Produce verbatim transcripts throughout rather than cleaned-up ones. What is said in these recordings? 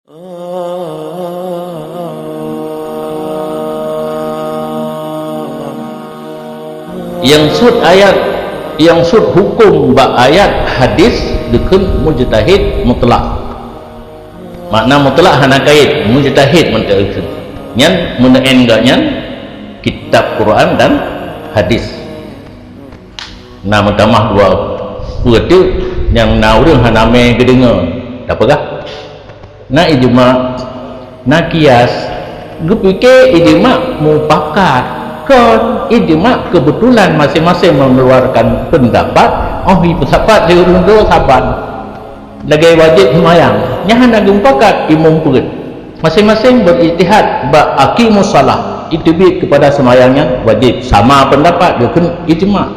Nyang sut ayat, nyang sut huköm bak ayat hadis geukheun mujtahid mutlak. Makna mutlak hana kait, mujtahid mantong geukheun. Nyan meuneu'en geuh nyan kitab Quran dan hadis. Na meutamah dua peue teuk nyang na ureuëng hana mé geudeungoe tapeugah. Na ijma, na kias, geupike ijma mupakat. Kon ijma keubeutulan maséng-maséng mengeluarkan pendapat, óh jipeusapat lé ureuëng droe saban. Lagée wajéb seumayang, nyan hana geumupakat imum peuet. Maséng-maséng beurijtihad bak aqimus shalah, iteubiet keupada seumayang nyan wajéb. Sama pendapat geukheun ijma.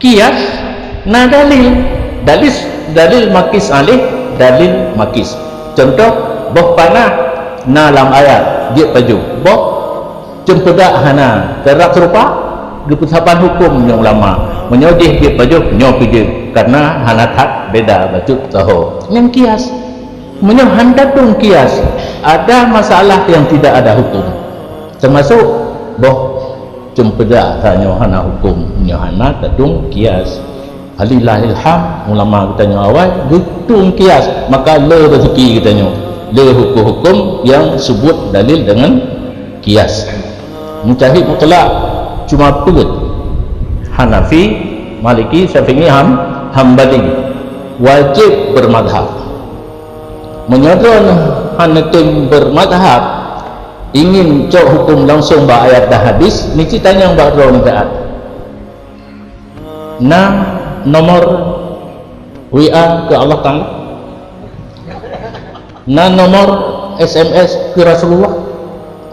Kias, na dalil. Dalil, dalil makis alih, dalil makis. Contoh, boh panah na lam ayat, jeuet pajoh. Boh ceumpeudak hana, karab seurupa, geupeusaban huköm nyoe ulama. Meunyoe jih jeuet pajoh, nyoe pijeuet, karena hana that beda bacut saho. Nyan kias. Meunyoe han tateueng kias, ada masalah yang tidak ada hukum. Termasuk boh ceumpeudak tanyoe hana huköm, nyoe hana tateueng kias. Alilahil ham, ulama geutanyoe awai geuteueng kias, maka le rezeki geutanyoe, le huköm-huköm yang sebut dalil dengan kias. Mujtahid mutlak cuma peuet, Hanafi, Maliki, Syafi'i, Ham, Hambali. Wajéb bermadhab. Meunyoe droeneuh hana tem bermadhab, ingin cok huköm langsung bak ayat dan hadis, niki tanyong bak droeneuh taat. Na nomor W A keu Allah Taala? Na nomor S M S keu Rasulullah?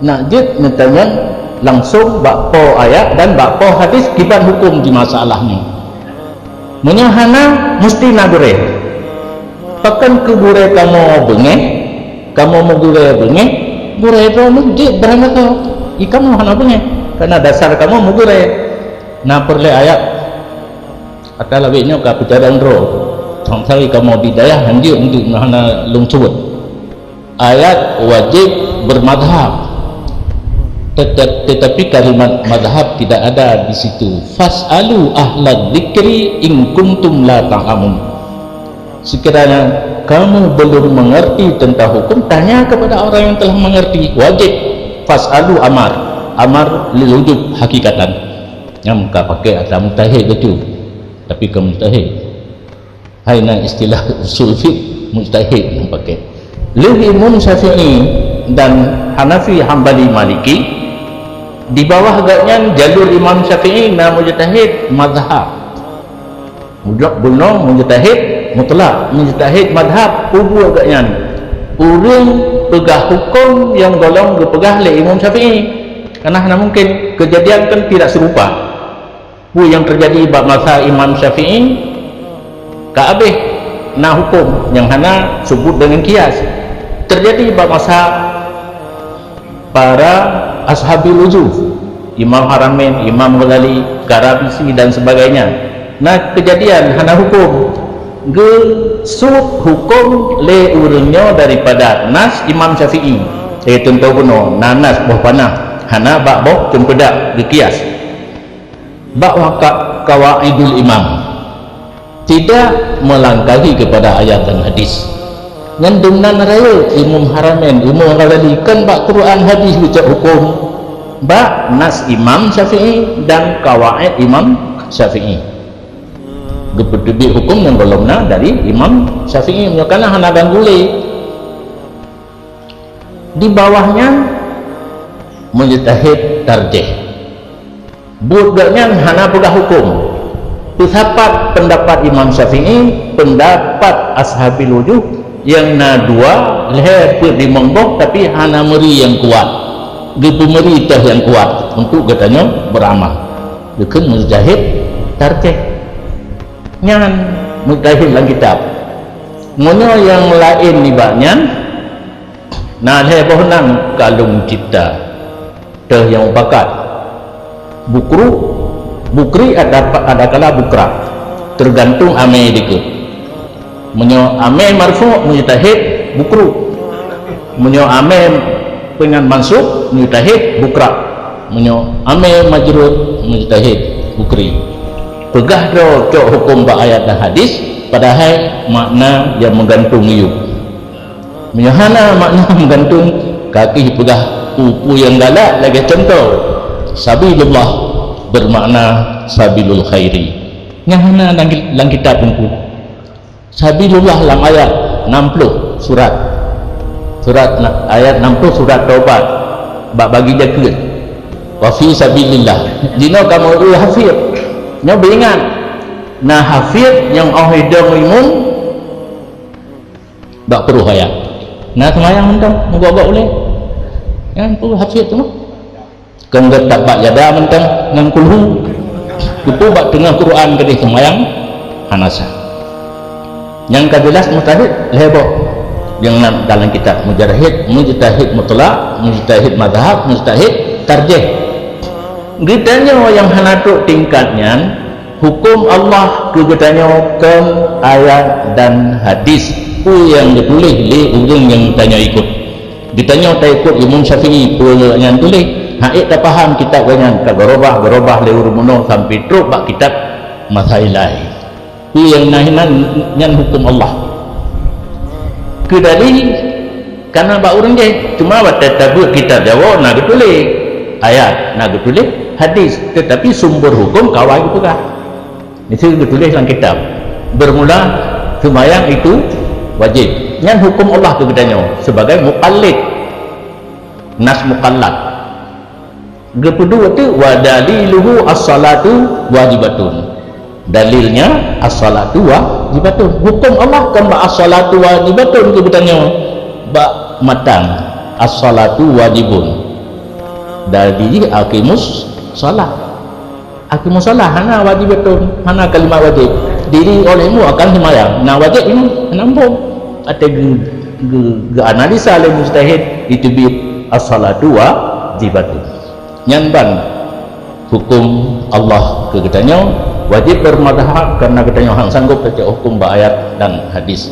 Nak jeuet neutanyong langsung bak po ayat dan bak po hadis kiban huköm di masalah nyoe. Meunyoe hana, musti na gurée. Pakon keu gurée kamoe beungéh? Kamoe meugurée beungéh, gurée droeneuh jeuet beurangkasoe. I kamoe hana beungéh, kareuna dasar kamoe meugurée. Na peureulée ayat, ata lagée nyoe ka peucadang droe. Sang-sang kamoe di dayah hanjeuet untuk hana lôn sebut. Ayat wajib bermadhab. Tetap, tetapi kalimat madhab tidak ada di situ. Fas'alu ahla dzikri in kuntum la ta'lamun. Sekiranya kamu belum mengerti tentang hukum, tanya kepada orang yang telah mengerti. Wajib. Fas'alu amar. Amar lil wujub hakikatan. Nyang ka pakai ata mujtahid betul. Tapi ke mujtahid. Hai na istilah usul fiqh mujtahid nyang pakai. Lé Imam Syafi'i dan Hanafi, Hambali, Maliki, di bawah gobnyan jalur Imam Syafi'i na mujtahid mazhab. Mujak bunoe mujtahid mutlak, mujtahid mazhab, peue buet gobnyan? Ureuëng peugah huköm nyang golom geupeugah lé Imam Syafi'i. Karena hana mungkin, kejadian kan tidak serupa. Peue nyang teujadi bak masa Imam Syafi'i, ka abéh na huköm nyang hana sebut deungon kias. Teujadi bak masa para ashabil wujub, Imam Haramain, Imam Ghazali, Karabisi dan sebagainya. Na kejadian hana huköm, geusut huköm lé ureuëng nyoe daripada nas Imam Syafi'i. Eh, contoh bunoe, na nas boh panah, hana bak boh ceumpeudak geukias. Bak waka-, kawaidul imam tidak melangkahi kepada ayat dan hadis. Nyan dumnan rayeuk Imam Haramain, Imam Ghazali kan bak Quran hadis geucok huköm, bak nas Imam Syafi'i dan kawaid Imam Syafi'i. Geupeuteubiet huköm nyang golom na dari Imam Syafi'i, meunyoe kana hana ganggu lé. Di bawah nyan mujtahid tarjih. Buet gobnyan hana peugah huköm. Peusapat pendapat Imam Syafi'i, pendapat ashabil wujub nyang na dua, lhée peuet limong boh, tapi hana meuri nyang kuat. Geupeumeuri teuh nyang kuat untuk geutanyoe beuramal. Geukheun mujtahid tarjih. Nyan mujtahid lam kitab. Meunyoe nyang laén nibak nyan, na lhée boh nan ka lôn cipta, teuh nyang mupakat. Bukru, bukri ada, adakala bukra, teugantung amé dikeue. Meunyoe amé marfu', mujtahid, bukru. Meunyoe amé peungan mansub, mujtahid bukra. Meunyoe amé majrur, mujtahid bukri. Peugah droe cok huköm bak ayat dan hadis, padahai makna nyang meugantung yub. Meunyoe hana makna meugantung, ka pih peugah peue-peue nyang galak lagée cuntoh, sabilullah bermakna sabilul khairi. Nyang hana lam, lam kitab Teungku. Sabilullah lam ayat enam puluh surat. Surat na-, ayat enam puluh surat Taubat. Bak bagi jakeuet. Wa fi sabilillah. Jinoe kamoe eu hafid. Nyoe beuingat. Na hafid nyang óh idong imun bak peuruh ayat. Na seumayang mantong, meugok-gok ulée. Nyan peue hafid tu mah. Keu geuh tabbat yada mantong ngon kulhu. Teupeu bak teungoh Quran keudeh seumayang hana sah. Nyang ka jeulaih mujtahid lhée boh. Nyang na dalam kitab mujtahid, mujtahid mutlak, mujtahid mazhab, mujtahid tarjih. Geutanyoe nyang hana trok tingkat nyan, huköm Allah keu geutanyoe kon ayat dan hadis, peue nyang geutuléh lé ureuëng nyang tanyoe ikot. Geutanyoe taikot Imam Syafi'i peue nyang tuléh, hana ék tapaham kitab geuh nyan ka geurobah-geurobah lé ureuëng bunoe sampai trok bak kitab Masailai. Peue nyang na hinan nyan huköm Allah. Keu dalil, kana bak ureuëng jih, cuma watée tabeuet kitab Jawoe na geutuléh ayat, na geutuléh hadis, teutapi sumber huköm ka awai geupeugah. Miseue geutuléh lam kitab, bermula seumayang itu wajib. Nyan huköm Allah keu geutanyoe sebagai muqallid, nas muqallad. Geupeudua tu, wa daliluhu as-salatu wajibatun. Dalilnya as-salatu wajibatun. Huköm Allah kan bak as-salatu wajibatun keu geutanyoe, bak matan as-salatu wajibun. Dalil jih aqimus shalah. Aqimus shalah hana wajibatun, hana kalimat wajib. Diri olehmu akan seumayang. Na wajib ini hana muphom. Ateueh geu, geu, geuanalisa lé mujtahid, itu bi as-salatu wajibatun. Nyan ban huköm Allah keu geutanyoe, wajib bermadhab karena geutanyoe hana sanggup tacok huköm bak ayat dan hadis.